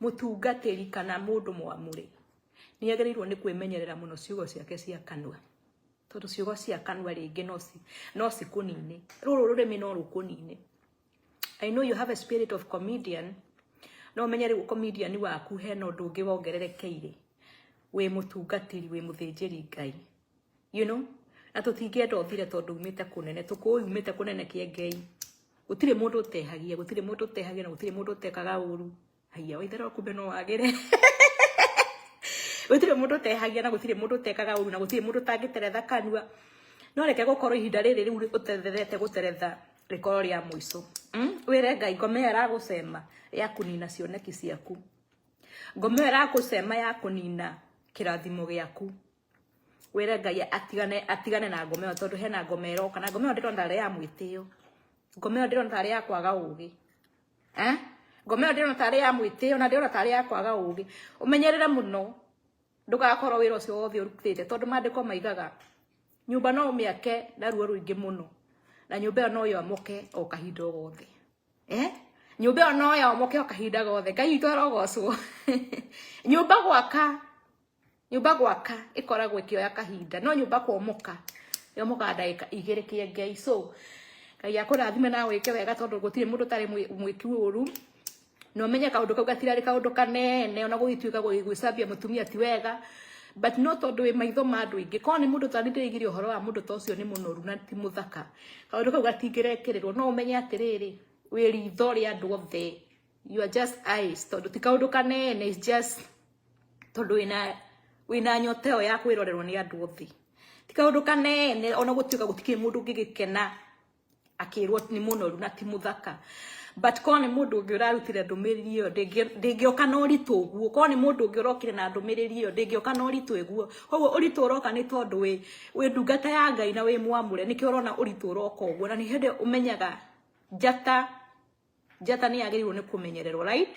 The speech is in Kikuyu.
Mũtungatĩri kana mũndũ mwamũre nĩ agĩrĩirwo nĩ kwĩmenyerera mũno ciugo ciake cia kanua, tondũ ciugo cia kanua rĩngĩ no cikũnine. Rũrũ rũrĩmĩ no rũkũnine. I know you have a spirit of comedian, no ũmenye rĩu comedian waku hena ũndũ ũngĩ wongererekeire. Wĩ mũtungatĩri, wĩ mũthĩnjĩri Ngai, na tũtingĩenda ũthire tondũ umĩte kũnene, tũkũĩ umĩte kũnene kĩengei. Gũtirĩ mũndũ ũtehagia, gũtirĩ mũndũ ũtehagia na gũtirĩ mũndũ ũtekaga ũru. Haiya, waitherero kumbe no wagĩre. Gũtirĩ mũndũ ũtehagia na gũtirĩ mũndũ ũtekaga ũru na gũtirĩ mũndũ ũtangĩteretha kanua. No reke gũkorwo ihinda rĩrĩ rĩu ũtethete gũteretha rĩkorwo rĩa mũico. Wĩre Ngai ngoma ĩyo ĩragũcema ya kũnina cioneki ciaku, ngoma ĩyo ĩragũcema ya kũnina kĩrathimo gĩaku. Wĩre Ngai atigane na ngoma ĩyo, tondũ hena ngoma ĩroka, na ngoma ĩyo ndĩrona tarĩ ya mwĩtĩo, ngoma ĩyo ndĩrona tarĩ ya kwaga ũgĩ. Eh? Ngoma ĩyo ndĩrona tarĩ ya mwĩtĩo na ndĩrona tarĩ ya kwaga ũgĩ. Ũmenyerere mũno ndũgakorwo wĩra ũcio wothe ũrutĩte, tondũ maandĩko maigaga nyũmba no ũmĩake na ruo rũingĩ mũno, na nyũmba ĩyo no yomoke o kahinda o gothe. Eh? Nyũmba ĩyo no yomoke o kahinda gothe. Ngai witũ arogocwo. Nyũmba gwaka ĩkoragwo ĩkĩoya kahinda, no nyũmba kwomoka yomokaga ndagĩka 2 kĩengei. So Ngai akũrathime na wĩke wega, tondũ gũtirĩ mũndũ ũtarĩ mwĩki ũru, na ũmenye kaũndũ kau gatirarĩ kaũndũ kanene, ona gũgĩtuĩka gwĩcambia mũtumia ti wega, but no tondũ wĩ maitho ma andũ aingĩ. Korwo nĩ mũndũ ta ndĩraigire ũhoro wa mũndũ ta ũcio nĩ mũnoru na ti mũthaka, kaũndũ kau gatingĩrekĩrĩrwo. No ũmenye atĩrĩrĩ, wĩ ritho rĩa andũ othe, you are just eyes, tondũ ti kaũndũ kanene, it's just tondũ wĩna nyota ĩyo ya kwĩrorerwo nĩ andũ othe. Ti kaũndũ kanene, ona gũtuĩka gũtikĩrĩ mũndũ ũngĩgĩkena akĩrwo nĩ mũnoru na ti mũthaka, but korwo nĩ mũndũ ũngĩ ũrarutire ndũmĩrĩri ĩyo, ndĩngĩoka na ũritũ ũguo. Korwo nĩ mũndũ ũngĩ ũrokire na ndũmĩrĩri ĩyo, ndĩngĩoka na ũritũ ũguo. Koguo ũritũ ũroka nĩ tondũ wĩ ndungata ya Ngai na wĩ mwamũre, nĩkĩo ũrona ũritũ ũroka ũguo. Na nĩ hĩndĩ ũmenyaga njata nĩ yagĩrĩirwo nĩ kũmenyererwo, right?